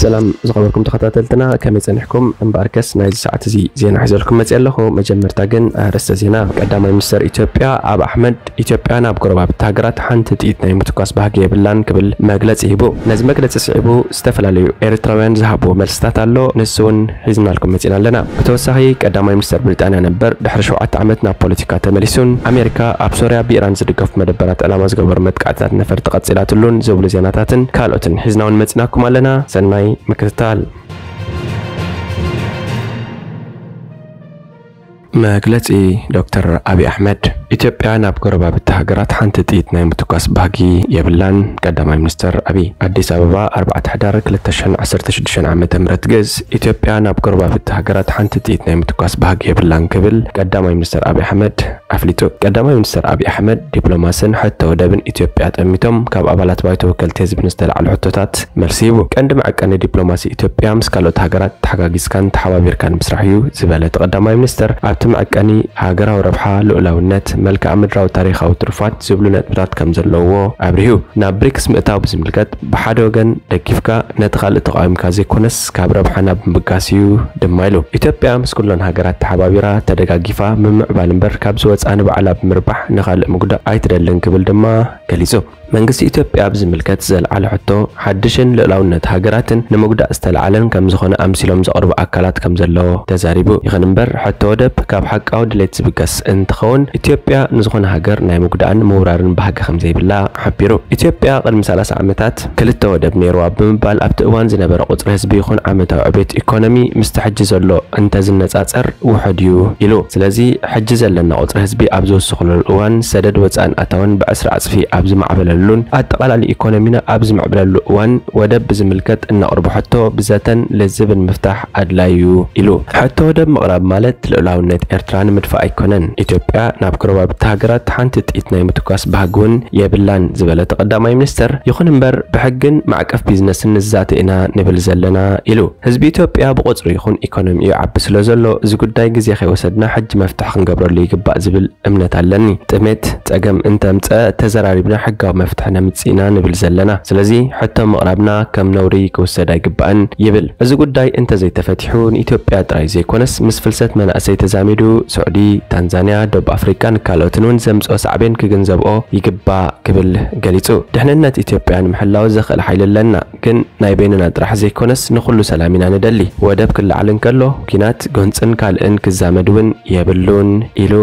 ሰላም ዝኸበርኩም ተኸታተልትና፣ ከመይ ጸኒሕኩም? እምበኣርከስ ናይዚ ሰዓት እዚ ዜና ሒዘልኩም መጽእ ኣለኹ። መጀመርታ ግን ኣርእስተ ዜና። ቀዳማይ ሚኒስተር ኢትዮጵያ ኣብ ኣሕመድ፣ ኢትዮጵያ ናብ ጎረባብቲ ሃገራት ሓንቲ ጥይት ናይ ምትኳስ ባህጊ የብላን ክብል መግለጺ ሂቡ። ነዚ መግለጺ ስዒቡ ዝተፈላለዩ ኤርትራውያን ዝሃብዎ መልስታት ኣሎ፣ ንሱ እውን ሒዝናልኩም መጺና ኣለና። ብተወሳኺ ቀዳማይ ሚኒስተር ብሪጣንያ ነበር ድሕሪ ሸውዓተ ዓመት ናብ ፖለቲካ ተመሊሱን ኣሜሪካ ኣብ ሶርያ ብኢራን ዝድገፉ መደበራት ዕላማ ዝገበሩ መጥቃዕትታት ነፈርቲ ቀጺላትሉን ዝብሉ ዜናታትን ካልኦትን ሒዝና እውን መጺናኩም ኣለና። ሰናይ ምክትታል። መግለጺ ዶክተር ኣብይ ኣሕመድ። ኢትዮጵያ ናብ ጎረባብቲ ሃገራት ሓንቲ ጥይት ናይ ምትኳስ ባህጊ የብላን። ቀዳማይ ሚኒስተር ኣብይ። ኣዲስ ኣበባ፣ ኣርባዕተ ሕዳር ክልተ ሽሕን ዓሰርተ ሽዱሽተን ዓመተ ምህረት ግእዝ። ኢትዮጵያ ናብ ጎረባብቲ ሃገራት ሓንቲ ጥይት ናይ ምትኳስ ባህጊ የብላን ክብል ቀዳማይ ሚኒስተር ኣብይ ኣሕመድ ኣፍሊጡ። ቀዳማይ ሚኒስተር ኣብይ ኣሕመድ ዲፕሎማስን ሕቶ ወደብን ኢትዮጵያ ጠሚቶም ካብ ኣባላት ባይቶ ወከልቲ ህዝቢ ንዝተላዕሉ ሕቶታት መልሲ ሂቡ። ቀንዲ መዐቀኒ ዲፕሎማሲ ኢትዮጵያ ምስ ካልኦት ሃገራት ተሓጋጊዝካን ተሓባቢርካን ምስራሕ እዩ ዝበለ እቲ ቀዳማይ ሚኒስተር፣ ኣብቲ መዐቀኒ ሃገራዊ ረብሓ፣ ልኡላውነት፣ መልክዓ ምድራዊ ታሪኻዊ ትሩፋት ዝብሉ ነጥብታት ከም ዘለውዎ ኣብሪሁ። ናብ ብሪክስ ምእታው ብዝምልከት ብሓደ ወገን ደጊፍካ ነቲ ካልእ ተቓዊምካ ዘይኮነስ ካብ ረብሓ ናብ ምብጋስ እዩ ድማ ኢሉ። ኢትዮጵያ ምስ ኩለን ሃገራት ተሓባቢራ ተደጋጊፋ ምምዕባል እምበር ካብዚ ወፃኢ ንባዕላ ብምርባሕ ንኻልእ ምጉዳእ ኣይትደልን ክብል ድማ ገሊጹ። መንግስቲ ኢትዮጵያ ኣብ ዝምልከት ዘልዓለ ሕቶ ሓድሽን ልኡላውነት ሃገራትን ንምጉዳእ ዝተልዓለን ከም ዝኾነ ኣምሲሎም ዘቕርቡ ኣካላት ከም ዘለዎ ተዛሪቡ። ይኹን እምበር ሕቶ ወደብ ካብ ሓቃዊ ድሌት ዝብገስ እንትኸውን ኢትዮጵያ ንዝኾነ ሃገር ናይ ምጉዳእን ምውራርን ባህጊ ከም ዘይብላ ሓቢሩ። ኢትዮጵያ ቅድሚ ሰላሳ ዓመታት ክልተ ወደብ ነይርዋ ብምባል ኣብቲ እዋን ዝነበረ ቁፅሪ ህዝቢ ይኹን ዓመታዊ ዕቤት ኢኮኖሚ ምስቲ ሕጂ ዘሎ እንተዝነፃፀር ውሑድ እዩ ኢሉ። ስለዚ ሕጂ ዘለና ቁፅሪ ህዝቢ ኣብ ዝውስኽሉ እዋን ሰደድ ወፃእን ኣታውን ብዕስራ ዕፅፊ ኣብ ዝማዕበለሉን ኣጠቓላሊ ኢኮኖሚና ኣብ ዝምዕብለሉ እዋን ወደብ ብዝምልከት እነቕርቦ ሕቶ ብዘተን ልዝብን ምፍታሕ ኣድላዩ እዩ ኢሉ። ሕቶ ወደብ ምቕራብ ማለት ልኡላውነት ኤርትራ ንምድፋእ ኣይኮነን። ኢትዮጵያ ናብ ጎረባብቲ ሃገራት ሓንቲ ጥይት ናይ ምትኳስ ባህጊ እውን የብላን ዝበለ እቲ ቀዳማይ ሚኒስተር፣ ይኹን እምበር ብሕግን ማዕቀፍ ቢዝነስን ንዛተ ኢና ንብል ዘለና ኢሉ። ህዝቢ ኢትዮጵያ ብቁፅሪ ይኹን ኢኮኖሚ ይዓቢ ስለ ዘሎ እዚ ጉዳይ ግዜ ከይወሰድና ሕጂ መፍትሒ ክንገብረሉ ይግባእ ዝብል እምነት ኣለኒ። ጥሜት ጸገም እንተምጸ ተዘራሪብና ሕጋዊ መፍትሒ ነምጽእ ኢና ንብል ዘለና። ስለዚ ሕቶ ምቕራብና ከም ነውሪ ክውሰድ ኣይግባእን ይብል። እዚ ጉዳይ እንተዘይተፈቲሑ ንኢትዮጵያ ጥራይ ዘይኮነስ ምስ ፍልሰት መናእሰይ ተዛሚዱ ስዑዲ፣ ታንዛንያ፣ ደቡብ ኣፍሪቃን ካልኦትን እውን ዘምጽኦ ሳዕቤን ክግንዘብኦ ይግባእ ክብል ገሊጹ። ድሕንነት ኢትዮጵያ ንምሕላው ዘኽእል ሓይሊ ኣለና፣ ግን ናይ በይንና ጥራሕ ዘይኮነስ ንኹሉ ሰላም ኢና ንደሊ። ወደብ ክለዓል እንከሎ ኲናት፣ ጎንጽን ካልእን ክዛመድ እውን የብሉን ኢሉ።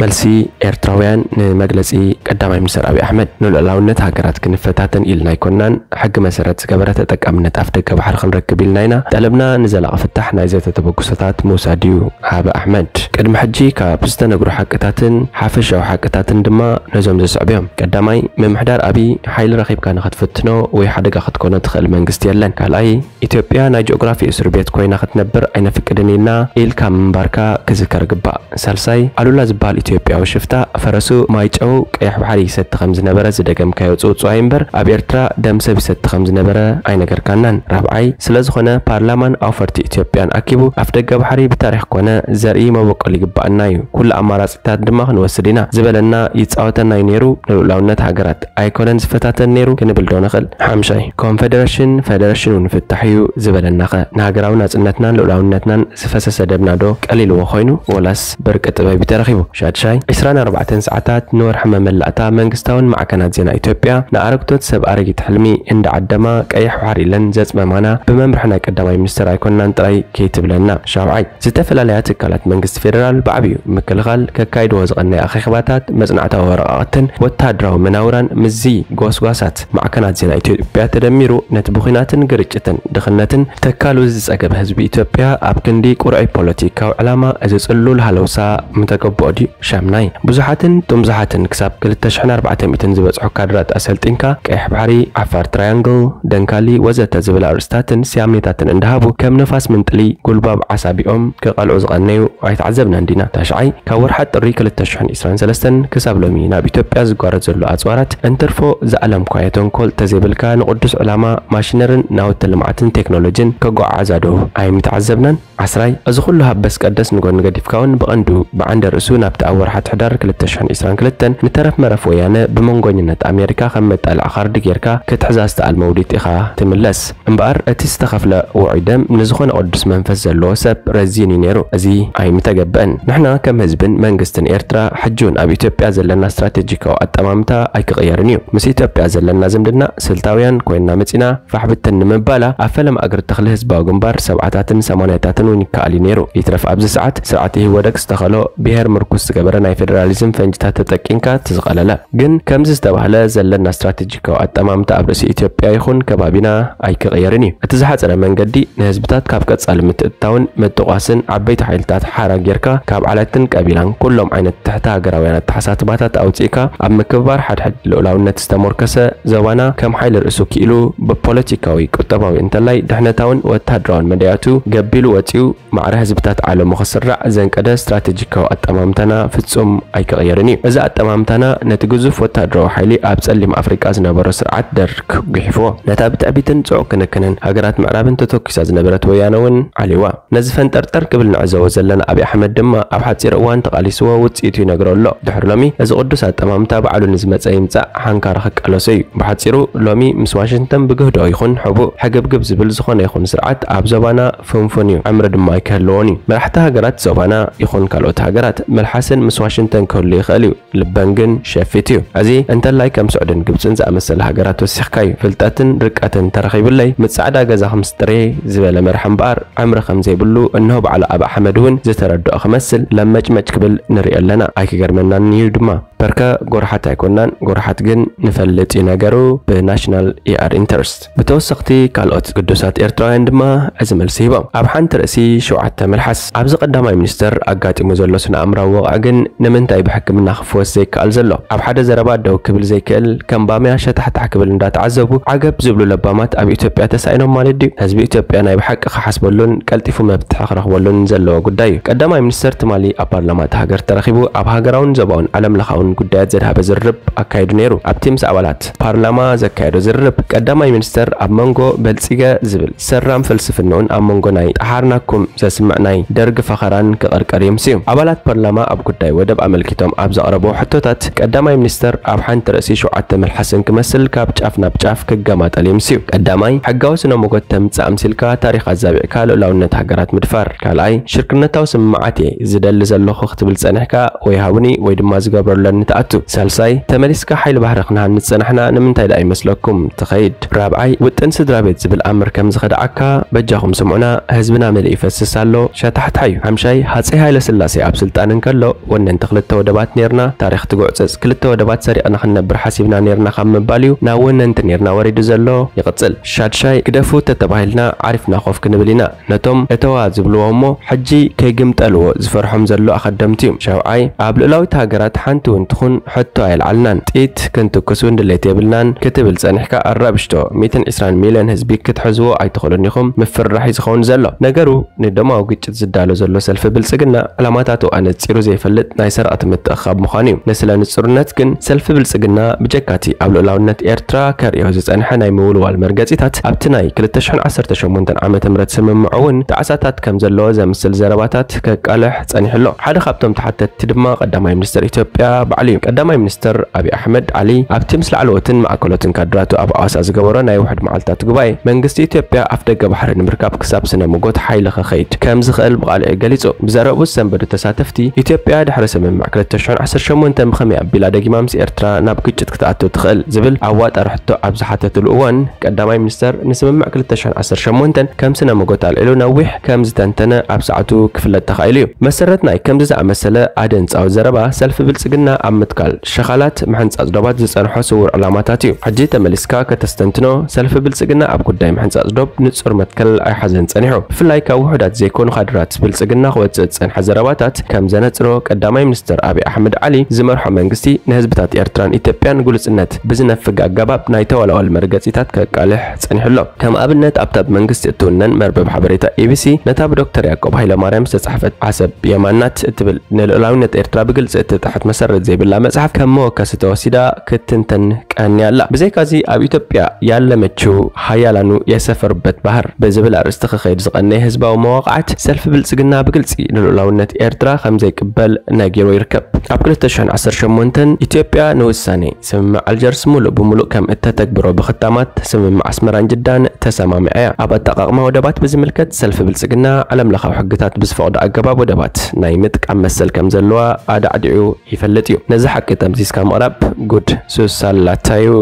መልሲ ኤርትራውያን ንመግለጺ ቀዳማይ ሚኒስተር ኣብይ ኣሕመድ። ንልኡላውነት ሃገራት ክንፈታተን ኢልና ኣይኮናን፣ ሕጊ መሰረት ዝገበረ ተጠቃምነት ኣፍደገ ባሕሪ ክንረክብ ኢልና ኢና። ጠለብና ንዘላቒ ፍታሕ ናይ ዘተ ተበግሶታት ምውሳድ እዩ። ኣቢ ኣሕመድ። ቅድሚ ሕጂ ካብ ዝተነግሩ ሓቅታትን ሓፈሻዊ ሓቅታትን ድማ ነዞም ዝስዕቡ እዮም። ቀዳማይ፣ ምምሕዳር ኣቢ ሓይሊ ረኺብካ ንኽትፍትኖ ወይ ሓደጋ ክትኮኖ ትኽእል መንግስቲ የለን። ካልኣይ፣ ኢትዮጵያ ናይ ጂኦግራፊ እስር ቤት ኮይና ክትነብር ኣይነፍቅድን ኢልና ኢልካ ምንባርካ ክዝከር ግባእ። ሳልሳይ፣ ኣሉላ ዝበሃል ኢትዮጵያዊ ሽፍታ ፈረሱ ማይ ጨው ቀይሕ ባሕሪ ይሰቲ ከም ዝነበረ ዝደገምካዮ ጽውጽዋይ እምበር ኣብ ኤርትራ ደም ሰብ ይሰቲ ከም ዝነበረ ኣይነገርካናን። ራብዓይ፣ ስለ ዝኾነ ፓርላማን ኣውፈርቲ ኢትዮጵያን ኣኪቡ ኣፍደገ ባሕሪ ብታሪኽ ኮነ ዘርኢ መበቆል ይግባኣና እዩ። ኩሉ ኣማራጺታት ድማ ክንወስድ ኢና ዝበለና ይጻወተና እዩ ነይሩ። ንልኡላውነት ሃገራት ኣይኮነን ዝፈታተን ነይሩ ክንብል ዶ ንኽእል? ሓምሻይ፣ ኮንፈደረሽን ፈደረሽን እውን ፍታሕ እዩ ዝበለናኸ? ንሃገራዊ ናጽነትናን ልኡላውነትናን ዝፈሰሰ ደምና ዶ ቀሊልዎ ኮይኑ ወላስ ብርቂ ጥበብ እዩ ተረኺቡ? ሻድሻይ፣ ዕስራን ኣርባዕተን ሰዓታት ንወርሒ መመላእታ መንግስታውን ማዕከናት ዜና ኢትዮጵያ ንኣረግቶት ሰብ ኣረጊት ሕልሚ እንዳዓደማ ቀይሕ ባሕሪ ኢለን ዘጽመማና ብመምርሒ ናይ ቀዳማይ ሚኒስትር ኣይኮንናን ጥራይ ከይትብለና። ሻውዓይ፣ ዝተፈላለያ ትካላት መንግስቲ ፌደራል ብዓብዩ ምክልኻል ከካይድዎ ዝቐነየ ኣኼባታት፣ መጽናዕታዊ ወረቓቕትን ወተሃደራዊ መናውራን ምስዚ ጎስጓሳት ማዕከናት ዜና ኢትዮጵያ ተደሚሩ ነቲ ብኹናትን ግርጭትን ድኽነትን ተካሉ ዝጸገበ ህዝቢ ኢትዮጵያ ኣብ ክንዲ ቁርዐይ ፖለቲካዊ ዕላማ እዚ ጽሉል ሃለውሳ ምተገብኦ ድዩ? ሻምናይ፣ ብዙሓትን ጥምዙሓትን ክሳብ ክልተ ሽሕን ኣርባዕተ ሚእትን ዝበጽሑ ካድራት ኣሰልጢንካ ቀይሕ ባሕሪ፣ ዓፋር ትራያንግል፣ ደንካሊ ወዘተ ዝብል ኣርእስታትን ስያሜታትን እንዳሃቡ ከም ነፋስ ምንጥሊ ጉልባብ ዓሳቢኦም ክቐልዑ ዝቐነዩ ኣይተዓዘብናን ዲና? ታሽዓይ፣ ካብ ወርሓ ጥሪ ክልተ ሽሕን ዕስራን ሰለስተን ክሳብ ሎሚ ናብ ኢትዮጵያ ዝጓረድ ዘሎ ኣጽዋራት እንትርፎ ዝኣለምኳዮ ተንኮል ተዘይብልካ ንቕዱስ ዕላማ ማሽነርን ናውቲ ልምዓትን ቴክኖሎጂን ከጓዓዕዛ ዶ ኣይምተዓዘብናን? ዓስራይ፣ እዚ ኩሉ ሃበስ ቀደስ ንጎኒ ገዲፍካ እውን ብቐንዱ ብዓንደ ርእሱ ናብቲ ኣብ ወርሓት ሕዳር ክልተ ሽሕን ዕስራን ክልተን ንተረፍ መረፍ ወያነ ብመንጎኝነት ኣሜሪካ ከም መጣልዕ ካርድ ጌርካ ክትሕዛ ዝተኣልመ ውዲት ኢኻ ትምለስ። እምበኣር እቲ ዝተኸፍለ ውዑይ ደም ንዝኾነ ቅዱስ መንፈስ ዘለዎ ሰብ ረዚን እዩ ነይሩ። እዚ ኣይምተገብአን። ንሕና ከም ህዝብን መንግስትን ኤርትራ ሕጂ እውን ኣብ ኢትዮጵያ ዘለና ስትራቴጂካዊ ኣጠማምታ ኣይክቕየርን እዩ። ምስ ኢትዮጵያ ዘለና ዝምድና ስልታውያን ኮይንና መጺና ፋሕብትን ንምባላ ኣብ ፈለማ እግሪ ተኽሊ ህዝባዊ ግንባር ሰብዓታትን ሰማንያታትን እውን ይከኣል እዩ ነይሩ። ይትረፍ ኣብዚ ሰዓት ስርዓት ኢህወደግ ዝተኸሎ ብሄር ምርኩስ ዝገበረ ናይ ፌደራሊዝም ፈንጅታት ተጠቂምካ እቲ ዝቐለለ። ግን ከምዚ ዝተባህለ ዘለና ስትራቴጂካዊ ኣጠማምታ ኣብ ርእሲ ኢትዮጵያ ይኹን ከባቢና ኣይክቕየርን እዩ። እቲ ዝሓጸረ መንገዲ ንህዝብታት ካብ ቀጻሊ ምትእትታውን ምጥቋስን ዓበይቲ ሓይልታት ሓራ ጌርካ ካብ ዓለትን ቀቢላን ኩሎም ዓይነት ትሕቲ ሃገራውያን ኣተሓሳስባታት ኣውጺእካ ኣብ ምክብባር ሓድሕድ ልኡላውነት ዝተሞርከሰ ዞባና ከም ሓይሊ ርእሱ ክኢሉ ብፖለቲካዊ፣ ቁጠባዊ እንተላይ ድሕነታውን ወተሃደራውን መዳያቱ ገቢሉ ወጺኡ ማዕረ ህዝብታት ዓለሙ ክስራዕ ዘንቀደ ስትራቴጂካዊ ኣጠማምታና ፍጹም ኣይክቕየርን እዩ። እዚ ኣጠማምታና ነቲ ግዙፍ ወተሃደራዊ ሓይሊ ኣብ ጸሊም ኣፍሪቃ ዝነበሮ ስርዓት ደርግ ጉሒፍዎ። ነታ ብትዕቢትን ጽዑቕ ክንክንን ሃገራት ምዕራብን ተተኪሳ ዝነበረት ወያነ እውን ዓልይዋ። ነዚ ፈንጠርጠር ክብል ንዕዘቦ ዘለና ኣብይ ኣሕመድ ድማ ኣብ ሓጺር እዋን ተቓሊስዎ ውጽኢቱ ይነግሮ ኣሎ። ድሕሪ ሎሚ እዚ ቅዱስ ኣጠማምታ ባዕሉ ንዝመጸ ይምጻእ ሓንካራ ክቃለሶ እዩ። ብሓጺሩ ሎሚ ምስ ዋሽንግተን ብግህዶ ይኹን ሕቡእ ሕግብግብ ዝብል ዝኾነ ይኹን ስርዓት ኣብ ዞባና ፍንፉን እዩ፣ ዕምሪ ድማ ኣይክህልዎን እዩ። መራሕቲ ሃገራት ዞባና ይኹን ካልኦት ሃገራት መልሓሰን ምስ ዋሽንግተን ክህሉ ይኽእል እዩ፣ ልበን ግን ሸፊት እዩ። እዚ እንተላይ ከም ስዑድን ግብጽን ዝኣመሰለ ሃገራት ወሲኽካ እዩ። ፍልጠትን ርቀትን ተረኺቡለይ ምስ ጻዕዳ ገዛ ክምስጥር እየ ዝበለ መራሕ እምበኣር ዕምሪ ከም ዘይብሉ እነሆ ባዕሉ ኣብይ ኣሕመድ እውን ዝተረድኦ ክመስል ለመጭመጭ ክብል ንሪኦ ኣለና። ኣይክገርመናን እዩ ድማ። ፐርከ ጎርሓት ኣይኮናን፣ ጎርሓት ግን ንፈልጥ እዩ ነገሩ ብናሽናል ኢኣር ኢንተርስት። ብተወሰኽቲ ካልኦት ግዱሳት ኤርትራውያን ድማ እዚ መልሲ ሂቦም። ኣብ ሓንቲ ርእሲ ሸውዓተ መልሓስ። ኣብዚ ቀዳማይ ሚኒስተር ኣጋጢሙ ዘሎ ስነ ኣእምራዊ ወቕዒ ግን ንምንታይ ብሕክምና ክፍወስ ዘይከኣል ዘሎ? ኣብ ሓደ ዘረባ ደው ክብል ዘይክእል፣ ከም ባምያ ሸታሕታሕ ክብል እንዳተዓዘቡ ዓገብ ዝብሉ ለባማት ኣብ ኢትዮጵያ ተሳኢኖም ማለት ድዩ? ህዝቢ ኢትዮጵያ ናይ ብሓቂ ክሓስበሉን ቀልጢፉ መፍትሒ ክረኽበሉን ዘለዎ ጉዳይ እዩ። ቀዳማይ ሚኒስተር ትማሊ ኣብ ፓርላማ እታ ሃገር ተረኺቡ ኣብ ሃገራውን ዞባውን ዓለም ለኻውን ጉዳያት ዘድሃበ ዝርርብ ኣካይዱ ነይሩ። ኣብቲ ምስ ኣባላት ፓርላማ ዘካየዶ ዝርርብ፣ ቀዳማይ ሚኒስተር ኣብ መንጎ በልጺገ ዝብል ሰራም ፍልስፍንኡን ኣብ መንጎ ናይ ጠሓርናኩም ዘስምዕ ናይ ደርጊ ፈኸራን ክቐርቀር ይምስዩ። ኣባላት ፓርላማ ኣብ ጉዳይ ወደብ ኣመልኪቶም ኣብ ዘቕረብዎ ሕቶታት፣ ቀዳማይ ሚኒስተር ኣብ ሓንቲ ርእሲ ሸውዓተ መልሓስን ክመስል ካብ ጫፍ ናብ ጫፍ ክገማጠል ይምስዩ። ቀዳማይ፣ ሕጋዊ ስነ ሞጎት ተምጽእ ኣምሲልካ ታሪኽ ኣዛቢዕካ ልኡላውነት ሃገራት ምድፋር። ካልኣይ፣ ሽርክነታዊ ስምምዓት እየ ዝደሊ ዘለኹ ክትብል ጸኒሕካ ወይ ሃቡኒ ወይ ድማ ዝገብረሉ ኣለኒ ትኣቱ። ሳልሳይ፣ ተመሊስካ ሓይሊ ባሕሪ ክንሃንጽ ጸናሕና ንምንታይ ደኣ ይመስለኩም ትኸይድ? ራብዓይ፣ ውጥን ስድራ ቤት ዝብል ኣምር ከም ዝኸድዓካ በጃኹም ስምዑና፣ ህዝብና መሊኡ ይፈስስ ኣሎ፣ ሸታሕታሕ እዩ። ሓምሻይ፣ ሃጸይ ሃይለ ስላሴ ኣብ ስልጣን እንከሎ ወነንቲ ክልተ ወደባት ኔርና፣ ታሪኽ ትጉዕጽጽ፣ ክልተ ወደባት ሰሪቕና ክንነብር ሓሲብና ኔርና ካብ ምባል እዩ ናብ ወነንቲ ኔርና ወሪዱ ዘሎ። ይቕጽል። ሻድሻይ፣ ግደፉ ተተባሂልና ዓሪፍና ኮፍ ክንብል ኢና። ነቶም እተዋ ዝብልዎ እሞ ሕጂ ከይግምጠልዎ ዝፈርሖም ዘሎ ኣኸደምቲ እዩ። ሻውዓይ፣ ኣብ ልኡላዊት ሃገራት ሓንቲ እውን ትኹን ሕቶ ኣየልዓልናን። ጥይት ክንትኩስ እውን ድሌት የብልናን ክትብል ጸኒሕካ ኣራብሽቶ። ሚእትን ዕስራን ሚልዮን ህዝቢ ክትሕዝዎ ኣይትኽእሉን ኢኹም። ምፍርራሕ እዩ ዝኸውን ዘሎ። ነገሩ ንደማዊ ግጭት ዝዳሎ ዘሎ ሰልፊ ብልጽግና ዕላማታቱ ኣነጺሩ ዘይፈልጥ ናይ ሰረቕቲ ምትእኽኻብ ምዃኑ እዩ። ንስለ ንጹርነት ግን ሰልፊ ብልጽግና ብጀካቲ ኣብ ልኡላውነት ኤርትራ ከርእዮ ዝጸንሐ ናይ ምውልዋል መርገጺታት ኣብቲ ናይ ክልተ ሽሕን ዓሰርተ ሸሞንተን ዓመተ ምህረት ስምምዑ እውን ጣዕሳታት ከም ዘለዎ ዘምስል ዘረባታት ከቃልሕ ጸኒሑ ኣሎ። ሓደ ካብቶም ተሓተትቲ ድማ ቀዳማይ ሚኒስተር ኢትዮጵያ ባዕሉ እዩ። ቀዳማይ ሚኒስተር ኣብይ ኣሕመድ ዓሊ ኣብቲ ምስ ላዕለዎትን ማእከሎትን ካድራቱ ኣብ ኣዋሳ ዝገበሮ ናይ ውሑድ መዓልታት ጉባኤ መንግስቲ ኢትዮጵያ ኣፍደገ ባሕሪ ንምርካብ ክሳብ ስነ ምጎት ሓይሊ ክኸይድ ከም ዝኽእል ብቓልዕ ገሊጹ። ብዘረብኡ ዝሰንበዱ ተሳተፍቲ፣ ኢትዮጵያ ድሕሪ ስምምዕ ክልተ ሽሕን ዓሰርተ ሸሞንተን ብኸመይ ኣቢላ ደጊማ ምስ ኤርትራ ናብ ግጭት ክትኣቱ ትኽእል ዝብል ኣዋጣሪ ሕቶ ኣብ ዝሓተትሉ እዋን፣ ቀዳማይ ሚኒስተር ንስምምዕ ክልተ ሽሕን ዓሰርተ ሸሞንተን ከም ስነ መጎት ኣልዒሉ ነዊሕ ከም ዝተንተነ ኣብ ሰዓቱ ክፍለጥ ተኻኢሉ እዩ። መሰረት ናይ ከምዚ ዝኣመሰለ ኣደንጻዊ ዘረባ ሰልፊ ብልጽግና ኣብ ምትካል ሸኻላት ምሕንጻጽ ዶባት ዝጸንሖ ስውር ዕላማታት እዩ። ሕጂ ተመሊስካ ከተስተንትኖ ሰልፊ ብልጽግና ኣብ ጉዳይ ምሕንጻጽ ዶብ ንጹር መትከል ኣይሓዘን ጸኒሑ። ብፍላይ ካብ ውሑዳት ዘይኮኑ ካድራት ብልጽግና ክወጽእ ዝጸንሐ ዘረባታት ከም ዘነጽሮ ቀዳማይ ሚኒስተር ኣብይ ኣሕመድ ዓሊ ዝመርሖ መንግስቲ ንህዝብታት ኤርትራን ኢትዮጵያን ግሉጽነት ብዝነፍግ ኣገባብ ናይ ተዋላዋል መርገጺታት ከቃልሕ ጸኒሑ ኣሎ። ከም ኣብነት ኣብታ ብመንግስቲ እትውነን መርበብ ሓበሬታ ኢቢሲ ነታ ብዶክተር ያዕቆብ ሃይለማርያም ዝተጻሕፈት ዓሰብ የማን ናት እትብል ንልኡላውነት ኤርትራ ብግልጺ እትጥሕት መሰረት ዘይብላ መጽሓፍ ከም መወከሲ ተወሲዳ ክትንተን ቀንያ ኣላ። ብዘይካዚ ኣብ ኢትዮጵያ ያለመችው ሀያላኑ የሰፈሩበት ባህር ብዝብል ኣርእስቲ ክኸይድ ዝቐነየ ህዝባዊ መዋቕዓት ሰልፊ ብልጽግና ብግልጺ ንልኡላውነት ኤርትራ ከም ዘይቅበል ነጊሩ ይርከብ። ኣብ ክልተ ሽሕን ዓሰርተ ሸሞንተን ኢትዮጵያ ንውሳኔ ስምምዕ ኣልጀርስ ሙሉእ ብሙሉእ ከም እተተግብሮ ብኽታማት ስምምዕ ኣስመራን ጅዳን ተሰማሚዓ እያ። ኣብ ኣጠቓቕማ ወደባት ብዝምልከት ሰልፊ ብልጽግና ዓለምለኻዊ ሕግታት ብዝፈቕዶ ኣገባብ ወደባት ናይ ምጥቃም መሰል ከም ዘለዋ ኣዳዕዲዑ ይፈልጥ እዩ። ነዚ ሓቂ ጠምዚዝካ ምቕራብ ጉድ ሱሳላታ እዩ።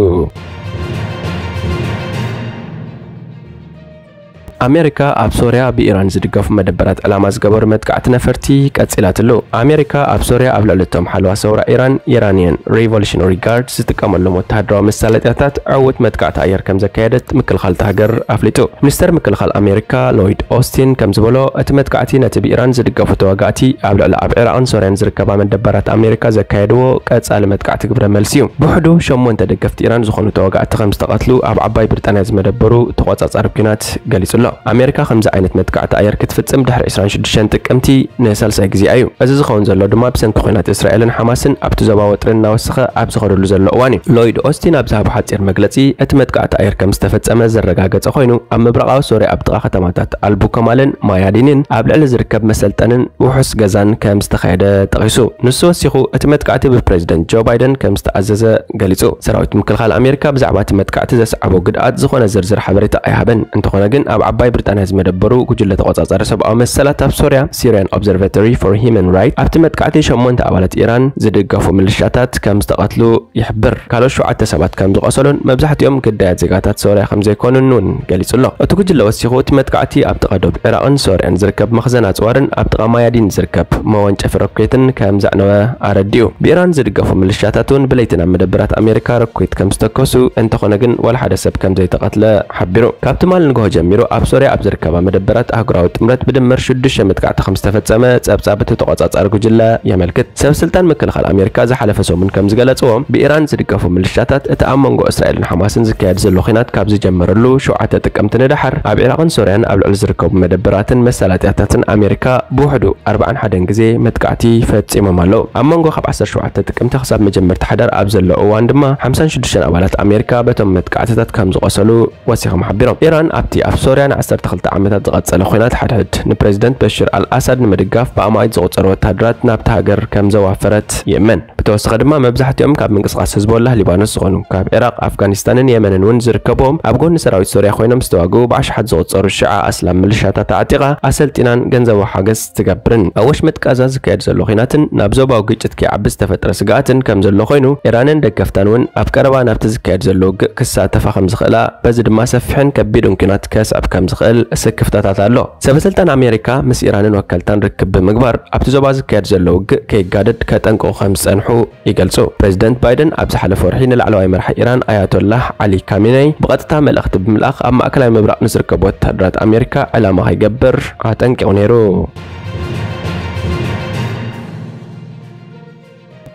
ኣሜሪካ ኣብ ሶርያ ብኢራን ዝድገፉ መደበራት ዕላማ ዝገበሩ መጥቃዕቲ ነፈርቲ ቀጺላትሉ። ኣሜሪካ ኣብ ሶርያ ኣብ ልዕሊ እቶም ሓለዋ ሰውራ ኢራን፣ ኢራንያን ሪቮሉሽነሪ ጋርድ፣ ዝጥቀመሎም ወተሃደራዊ መሳለጥያታት ዕዉት መጥቃዕቲ ኣየር ከም ዘካየደት ምክልኻል እታ ሃገር ኣፍሊጡ። ሚኒስተር ምክልኻል ኣሜሪካ ሎይድ ኦስቲን ከም ዝበሎ፣ እቲ መጥቃዕቲ ነቲ ብኢራን ዝድገፉ ተዋጋእቲ ኣብ ልዕሊ ኣብ ዒራቕን ሶርያን ዝርከባ መደበራት ኣሜሪካ ዘካየድዎ ቀጻሊ መጥቃዕቲ ግብረ መልሲ እዩ። ብውሕዱ ሸሞንተ ደገፍቲ ኢራን ዝኾኑ ተዋጋእቲ ከም ዝተቐትሉ ኣብ ዓባይ ብሪጣንያ ዝመደበሩ ተቖጻጻሪ ኲናት ገሊጹ ኣሎ። ኣሜሪካ ከምዚ ዓይነት መጥቃዕቲ ኣየር ክትፍጽም ድሕሪ ዕስራን ሽዱሽተን ጥቅምቲ ንሳልሳይ ግዜኣ እዩ። እዚ ዝኸውን ዘሎ ድማ ብሰንኪ ኲናት እስራኤልን ሓማስን ኣብቲ ዞባ ወጥሪ እናወሰኸ ኣብ ዝኸደሉ ዘሎ እዋን እዩ። ሎይድ ኦስቲን ኣብ ዝሃቦ ሓጺር መግለጺ፣ እቲ መጥቃዕቲ ኣየር ከም ዝተፈጸመ ዘረጋገጸ ኮይኑ፣ ኣብ ምብራቓዊ ሶርያ ኣብ ጥቓ ከተማታት ኣልቡከማልን ማያዲንን ኣብ ልዕሊ ዝርከብ መሰልጠንን ውሑስ ገዛን ከም ዝተኻየደ ጠቒሱ። ንሱ ወሲኹ፣ እቲ መጥቃዕቲ ብፕሬዝደንት ጆ ባይደን ከም ዝተኣዘዘ ገሊጹ። ሰራዊት ምክልኻል ኣሜሪካ ብዛዕባ እቲ መጥቃዕቲ ዘስዓቦ ግድኣት ዝኾነ ዝርዝር ሓበሬታ ኣይሃበን። እንተኾነ ግን፣ ኣብ ዓባይ ብሪጣንያ ዝመደበሩ ጉጅለ ተቖጻጻሪ ሰብኣዊ መሰላት ኣብ ሶርያ፣ ሲሪያን ኦብዘርቫቶሪ ፎር ሂውማን ራይት፣ ኣብቲ መጥቃዕቲ ሸሞንተ ኣባላት ኢራን ዝድገፉ ምልሻታት ከም ዝተቐትሉ ይሕብር። ካልኦት ሸውዓተ ሰባት ከም ዝቖሰሉን መብዛሕትኦም ግዳያት ዜጋታት ሶርያ ከም ዘይኮኑን እውን ገሊጹ ኣሎ። እቲ ጉጅለ ወሲኹ፣ እቲ መጥቃዕቲ ኣብ ጥቓ ዶብ ዒራቕን ሶርያን ዝርከብ መኽዘን ኣጽዋርን ኣብ ጥቓ ማያዲን ዝርከብ መወንጨፊ ሮኬትን ከም ዘዕነወ ኣረዲኡ። ብኢራን ዝድገፉ ምልሻታት እውን ብለይቲ ናብ መደበራት ኣሜሪካ ሮኬት ከም ዝተኮሱ፣ እንተኾነ ግን ዋላ ሓደ ሰብ ከም ዘይተቐትለ ሓቢሩ። ካብ ትማሊ ንግሆ ጀሚሩ ኣብ ሶርያ ኣብ ዝርከባ መደበራት ኣህጉራዊ ጥምረት ብድምር ሽዱሽተ መጥቃዕቲ ከም ዝተፈጸመ ጸብጻብ እቲ ተቖጻጻሪ ጉጅለ የመልክት። ሰብ ስልጣን ምክልኻል ኣሜሪካ ዝሓለፈ ሰሙን ከም ዝገለጽዎ፣ ብኢራን ዝድገፉ ምልሻታት እቲ ኣብ መንጎ እስራኤልን ሓማስን ዝካየድ ዘሎ ኲናት ካብ ዝጀመረሉ ሸውዓተ ጥቅምቲ ንደሓር ኣብ ዒራቕን ሶርያን ኣብ ልዕሊ ዝርከቡ መደበራትን መሳለጥያታትን ኣሜሪካ ብውሕዱ ኣርባዓን ሓደን ግዜ መጥቃዕቲ ፈጺሞም ኣለዉ። ኣብ መንጎ ካብ ዓሰርተ ሸውዓተ ጥቅምቲ ክሳብ መጀመርታ ሓዳር ኣብ ዘሎ እዋን ድማ ሓምሳን ሽዱሽተን ኣባላት ኣሜሪካ በቶም መጥቃዕትታት ከም ዝቖሰሉ ወሲኾም ሓቢሮም። ኢራን ኣብቲ ኣብ ሶርያ ንዓሰርተ ክልተ ዓመታት ዝቐጸለ ኲናት ሓድሕድ ንፕሬዝደንት በሽር ኣልኣሳድ ንምድጋፍ ብኣማኢት ዝቑጸሩ ወተሃደራት ናብቲ ሃገር ከም ዘዋፈረት ይእመን። ብተወሳኺ ድማ መብዛሕትኦም ካብ ምንቅስቓስ ህዝቦላህ ሊባኖስ ዝኾኑ፣ ካብ ዒራቕ፣ ኣፍጋኒስታንን የመንን እውን ዝርከብዎም፣ ኣብ ጎኒ ሰራዊት ሶርያ ኮይኖም ዝተዋግኡ ብኣሽሓት ዝቑጸሩ ሽዓ ኣስላም ምልሻታት ኣዕጢቓ፣ ኣሰልጢናን ገንዘባዊ ሓገዝ ትገብርን። ኣብ ወሽመጥ ጋዛ ዝካየድ ዘሎ ኲናትን ናብ ዞባዊ ግጭት ከይዓቢ ዝተፈጠረ ስግኣትን ከም ዘሎ ኮይኑ፣ ኢራንን ደገፍታን እውን ኣብ ቀረባ ናብቲ ዝካየድ ዘሎ ውግእ ክሳተፋ ከም ዝኽእላ፣ በዚ ድማ ሰፊሕን ከቢድን ኲናት ከስዕብ ከም ዝኽእል ስክፍታታት ኣሎ። ሰበ ስልጣን ኣሜሪካ ምስ ኢራንን ወከልታን ርክብ ብምግባር፣ ኣብቲ ዞባ ዝካየድ ዘሎ ውግእ ከይጋደድ ከጠንቅቑ ከም ዝጸንሑ ይገልጹ። ፕሬዝደንት ባይደን ኣብ ዝሓለፈ ወርሒ ንላዕለዋይ መራሒ ኢራን ኣያቶላህ ዓሊ ካሜነይ ብቐጥታ መልእኽቲ ብምልኣኽ፣ ኣብ ማእከላይ ምብራቕ ንዝርከቡ ወተሃደራት ኣሜሪካ ዕላማ ከይገብር ኣጠንቂቑ ነይሩ።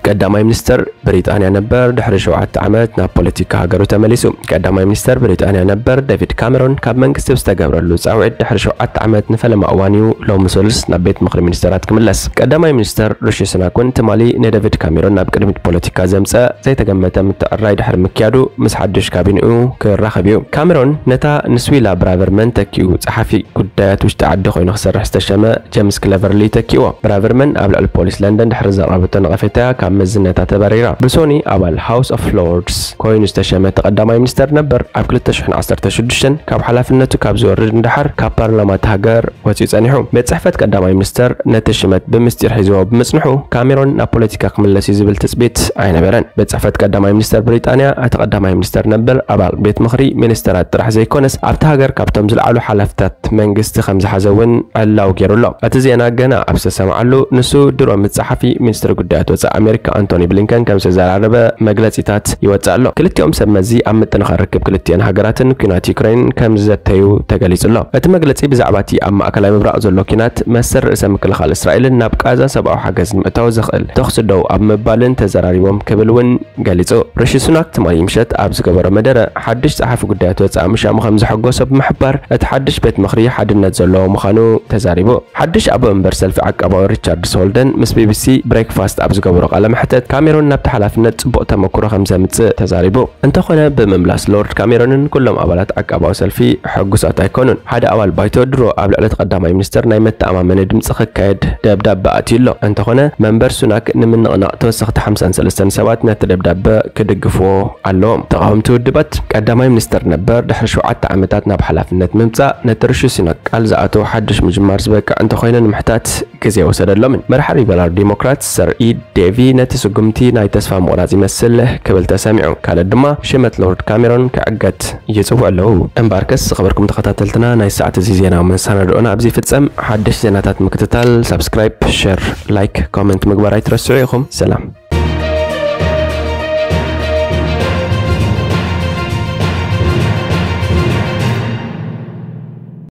ቀዳማይ ሚኒስተር ብሪጣንያ ነበር ድሕሪ ሸውዓተ ዓመት ናብ ፖለቲካ ሃገሩ ተመሊሱ። ቀዳማይ ሚኒስተር ብሪጣንያ ነበር ዴቪድ ካሜሮን ካብ መንግስቲ ብዝተገብረሉ ጻውዒት ድሕሪ ሸውዓተ ዓመት ንፈለማ እዋን እዩ ሎሚ ሰሉስ ናብ ቤት ምኽሪ ሚኒስተራት ክምለስ። ቀዳማይ ሚኒስተር ሪሺ ሱናክ እውን ትማሊ ንዴቪድ ካሜሮን ናብ ቅድሚት ፖለቲካ ዘምጸ ዘይተገመተ ምትዕራይ ድሕሪ ምክያዱ ምስ ሓድሽ ካቢንኡ ክራኸብ እዩ። ካሜሮን ነታ ንስዊላ ብራቨርመን ተኪኡ ጸሓፊ ጉዳያት ውሽጢ ዓዲ ኮይኑ ክሰርሕ ዝተሸመ ጀምስ ክለቨርሊ ተኪእዎ። ብራቨርመን ኣብ ልዕሊ ፖሊስ ለንደን ድሕሪ ዘቕረበቶ ነቐፌታ ካብ መዝነታ ተባሪራ። ብሶኒ ኣባል ሃውስ ኦፍ ሎርድስ ኮይኑ ዝተሸመ እቲ ቀዳማይ ሚኒስተር ነበር ኣብ ክልተ ሽሕን ዓሰርተ ሽዱሽተን ካብ ሓላፍነቱ ካብ ዝወርድ ንደሓር ካብ ፓርላማ እቲ ሃገር ወጺኡ ጸኒሑ። ቤት ጽሕፈት ቀዳማይ ሚኒስተር ነቲ ሽመት ብምስጢር ሒዝዎ ብምጽንሑ ካሜሮን ናብ ፖለቲካ ክምለስ እዩ ዝብል ትጽቢት ኣይነበረን። ቤት ጽሕፈት ቀዳማይ ሚኒስተር ብሪጣንያ እቲ ቀዳማይ ሚኒስተር ነበር ኣባል ቤት ምኽሪ ሚኒስተራት ጥራሕ ዘይኮነስ ኣብቲ ሃገር ካብቶም ዝለዓሉ ሓላፍታት መንግስቲ ከም ዝሓዘ እውን ዕላው ገይሩ ኣሎ። እቲ ዜና ገና ኣብ ዝተሰምዓሉ፣ ንሱ ድሮ ምስ ጸሓፊ ሚኒስትሪ ጉዳያት ወጻኢ ኣሜሪካ ኣንቶኒ ብሊንከን ከም ዝተዘራረበ መግለጺታት ይወጽእ ኣሎ። ክልቲኦም ሰብ መዚ ኣብ ምጥንኻር ርክብ ክልቲአን ሃገራትን ኲናት ዩክሬን ከም ዝዘተዩ ተገሊጹ ኣሎ። እቲ መግለጺ ብዛዕባ እቲ ኣብ ማእከላይ ምብራቕ ዘሎ ኲናት፣ መሰል ርእሰ ምክልኻል እስራኤልን ናብ ቃዛ ሰብኣዊ ሓገዝ ንምእታው ዘኽእል ተኹሲ ደው ኣብ ምባልን ተዘራሪቦም ክብል እውን ገሊጹ። ሪሺ ሱናክ ትማሊ ምሸት ኣብ ዝገበሮ መደረ፣ ሓድሽ ጸሓፊ ጉዳያት ወጻኢ ምሻሙ ከም ዘሐጎሶ ብምሕባር፣ እቲ ሓድሽ ቤት ምኽሪ ሓድነት ዘለዎ ምዃኑ ተዛሪቡ። ሓድሽ ኣቦ መንበር ሰልፊ ዓቃባዊ ሪቻርድ ሶልደን ምስ ቢቢሲ ብሬክፋስት ኣብ ዝገበሮ ቃለ መሕተት ካሜሮን ናብቲ ሓላፍነት ጽቡቕ ተመክሮ ከም ዘምጽእ ተዛሪቡ። እንተኾነ ብምምላስ ሎርድ ካሜሮንን ኩሎም ኣባላት ዓቃባዊ ሰልፊ ሕጉሳት ኣይኮኑን። ሓደ ኣባል ባይቶ ድሮ ኣብ ልዕሊ እቲ ቀዳማይ ሚኒስተር ናይ መተኣማመኒ ድምጺ ክካየድ ደብዳበ ኣትዩ ኣሎ። እንተኾነ መንበር ሱናክ ንምንቕናቕ ተወሰኽቲ ሓምሳን ሰለስተን ሰባት ነቲ ደብዳበ ክድግፍዎ ኣለዎም። ተቓወምቲ ውድባት ቀዳማይ ሚኒስተር ነበር ድሕሪ ሸውዓተ ዓመታት ናብ ሓላፍነት ምምጻእ ነቲ ርሹ ሱናክ ቃል ዝኣተወ ሓድሽ ምጅማር ዝበቅዕ እንተኾይኑ ንምሕታት ግዜ ወሰደሎምን። መራሒ ሊበራል ዲሞክራት ሰር ኢድ ዴቪ ነቲ ስጉምቲ ናይ ተስፋ ምቑራጽ ይመስል ክብል ተሰሚዑ። ካልእ ድማ ሽመት ሎርድ ካሜሮን ክዕገት ይጽውዑ ኣለዉ። እምበኣርከስ ዝኸበርኩም ተኸታተልትና ናይ ሰዓት እዚ ዜናዊ መሰናድኦና ኣብዚ ይፍጸም። ሓደሽ ዜናታት ምክትታል ሳብስክራይብ፣ ሸር፣ ላይክ፣ ኮመንት ምግባር ኣይትረስዑ ኢኹም። ሰላም።